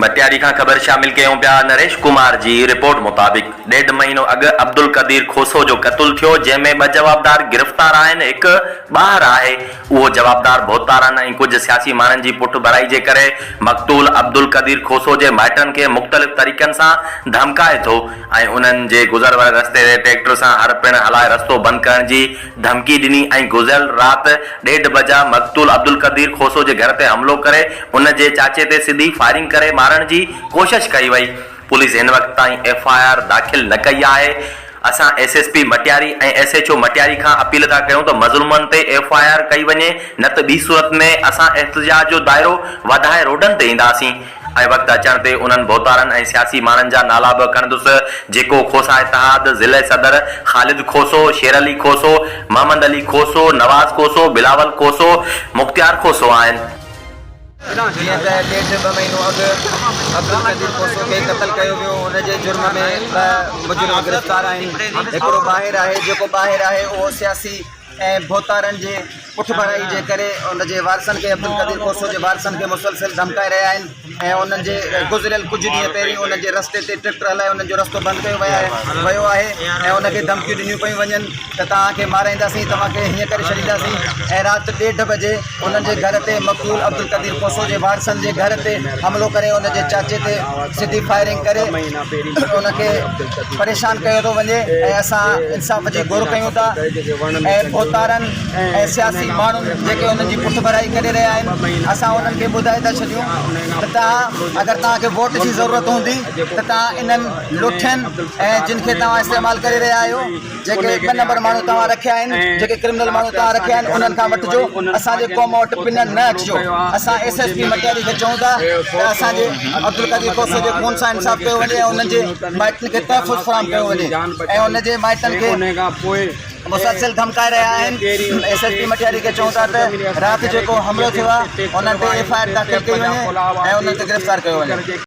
مٽياري کان خبر شامل ڪيون پيا نريش ڪمار جي رپورٽ مطابق ڏيڍ مهينو اڳ عبدالقدير کوسو جو قتل ٿيو جنهن ۾ ٻه جوابدار گرفتار آهن هڪ ٻاهر آهي اهو جوابدار ڀوتارن ۽ ڪجهه سياسي ماڻهن جي پٺڀرائي جي ڪري مقتول عبدالقدير کوسو جي مائٽن کي مختلف طريقن سان ڌمڪائي ٿو ۽ انهن جي گذر واري رستي تي ٽريڪٽر سان هر پڻ هلائي رستو بند ڪرڻ جي ڌمڪي ڏني ۽ گذريل رات ڏيڍ بجا مقتول عبدالقدير کوسو جي گهر تي حملو ڪري ان جي چاچي تي سڌي فائرنگ ڪري مارڻ جي ڪوشش ڪئي وئي. پوليس هن وقت تائين ايف I R داخل نه ڪئي آهي. اسان S S P Matiari ۽ S H O Matiari کان اپيل ٿا ڪيون ته مظلومن تي ايف I R ڪئي وڃي نه ته ٻي صورت ۾ اسان احتجاج جو دائرو وڌائي روڊن تي اينداسين. ۽ وقت اچڻ تي انهن ڀوتارن ۽ سياسي ماڻهن جا نالا به کڻندس جيڪو کوسا اتحاد ضلعي صدر خالد کوسو، شير علي کوسو، محمد علي کوسو، نواز کوسو، بلاول کوسو، مختيار کوسو آهن. جيئن ته ڏيڍ ٻه مهينو اڳ عبدالقدير کوسو کي قتل ڪيو ويو ان جي جرم ۾ ٻه مجرم گرفتار آهن هڪڙو ٻاهر آهي جيڪو ٻاهر آهي اهو سياسي ۽ ڀوتارن جي پٺڀرائي جي ڪري ان جي وارثن کي عبدالقدير کوسو جي وارثن کي مسلسل ڌمڪائي رهيا آهن ۽ انهن جي گذريل ڪجهه ڏينهن پهرين انهن جي رستي تي ٽريڪٽر هلائي انهن جو رستو بند ڪيو ويو آهي ۽ ان کي ڌمڪيون ڏنيون پيون وڃن ته توهان کي مارائينداسين توهان کي هيئن ڪري ڇڏينداسين ۽ رات ڏيڍ بجي انهن جي گهر تي مقتول عبدالقدير کوسو جي وارثن جي گهر تي حملو ڪري ان جي چاچي تي سڌي فائرنگ ڪري ان کي پريشان ڪيو ٿو وڃي ۽ اسان انصاف جي گهر ڪيون ٿا ۽ ڀوتارن ۽ سياسي ماڻهن جيڪي انهن جي پٺڀرائي ڪري رهيا آهن اسان انهن کي ٻڌائي ٿا ڇڏيون ته توهان اگر توهان کي ووٽ جي ضرورت هوندي ته توهان انهن لٺين ۽ جن کي توهان استعمال ڪري رهيا آهيو جيڪي ٻه نمبر ماڻهو توهان رکيا آهن، جيڪي ڪرمنل ماڻهو توهان رکيا آهن، انهن کان وٺجو، اسان جي قوم وٽ پنڻ نه اچجو. اسان ايس ايس پي مٽياري کي چئون ٿا ته اسان جي عبدالقادر کوسو جي خون سان انصاف ڪيو وڃي ۽ انهن جي مائٽن کي تحفظ فراهم ڪيو وڃي ۽ ان جي مائٽن کي مسلسل ڌمڪائي رهيا آهن. ايس ايس پي مٽياري کي چئون ٿا ته رات جيڪو حملو ٿيو آهي انهن تي ايف I R داخل ڪئي وڃي ۽ انهن کي گرفتار ڪيو وڃي.